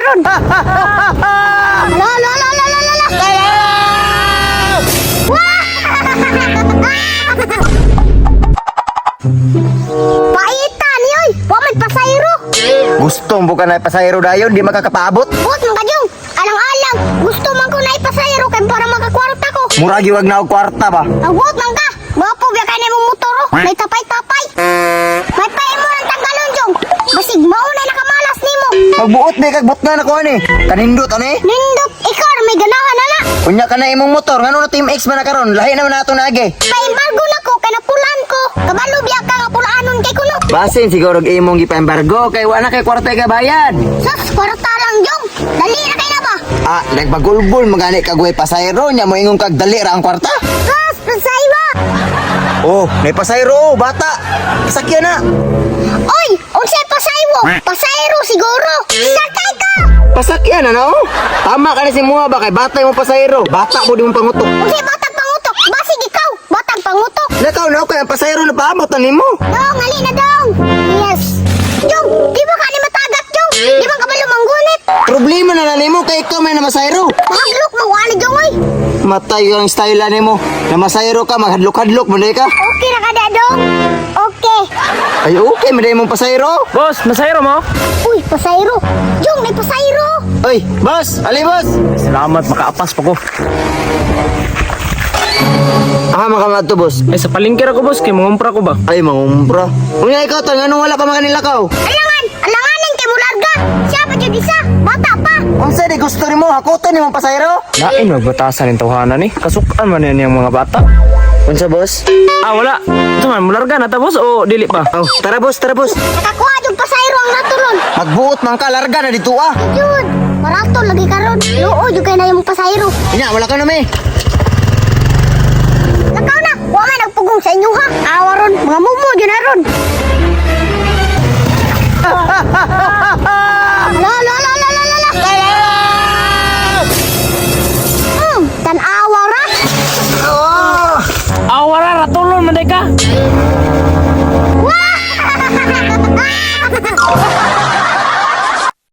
ron. La la la la la la la. Paita ni oy, wa may pasayro. Gusto mo ka na pasayro dayon, di makakapaabot. Buot man kadyong, alang-alang, gusto man ko na ipasayro kay para makakwarta ko. Muragi wag na og kwarta ba. Ang buot man ka, gwapo biya kay nimo motor oh, may tapay-tapay. May pae mo ng tanggalon jong. Basig mao na nakamalas nimo. Magbuot di kag butna na ko ani. Kanindot ani. Nindot ikaw ra may ganahan na na. Unya ka na imong motor, ngano na Team X man na karon? Lahi naman na atong naagi. Paembargo na ko kay napulan ko. Kabalo biya ka nga pulanon kay kuno. Basin siguro og imong gipaembargo kay wa na kay kwarta ka bayad. Sus, kwarta lang jong. Dali na kay na ba? Ah, nagpagulbol magani kag way pasayro nya moingon kag dali ra ang kwarta. Sus, pasayro. Oh, may pasayro oh, bata. Pasakyan na. Oy, unsay pasayro? Pasayro siguro. Sakay ka. Pasakyan na no? Tama ka na si muha ba kay bata mo pasayro. Bata mo di mo pangutok. Unsay batag pangutok? Basig ikaw, batag pangutok. Lakaw na kay ang pasayro na paamot na nimo. Dong, ali na dong. Yes. Jong, di ba ka ni matagak, Jong? Di ba kabalo manggunit? Problema na na nimo kay ikaw may namasayro. Mahadlok mo ani Jong oy. Matay ang style na nimo. Namasayro ka, maghadlok-hadlok mo ka. Okay ra ka da, dong. Okay. Ay okay, maday mong pasayro. Boss, masayro mo? Uy, pasayro. Jong, may pasayro. Oy, boss, ali boss. Salamat, makaapas pa ko. Ah, makamadto boss. Ay, sa palengke ra ko, boss, kay mangumpra ko ba? Ay, mangumpra. Unya ikaw tol, nganong wala ka makanilakaw? Alangan, alanganin kay mularga. Siya pa jud isa, bata pa. Unsa di gusto nimo hakuton nimong pasayro? Lain magbatasan ng tawhanan ni. Kasukan man yan yung mga bata. Unsa boss? Ah, wala. Ito man, mularga na ta, boss, o dili pa? Oh, tara boss, tara boss. Nakakuha jud pasayro ang natulon. Magbuot man ka, larga na dito ah. Jud, marato lagi karon. Luo jud kay na imong pasayro. Inya, wala ka na may. Lakaw na, wa may nagpugong sa inyo ha. Awa ron, mga mumo jud na ron. La la la la la la la. Tan-awa ra. Oh! Ah, wala, ratulon man day ka. Wah!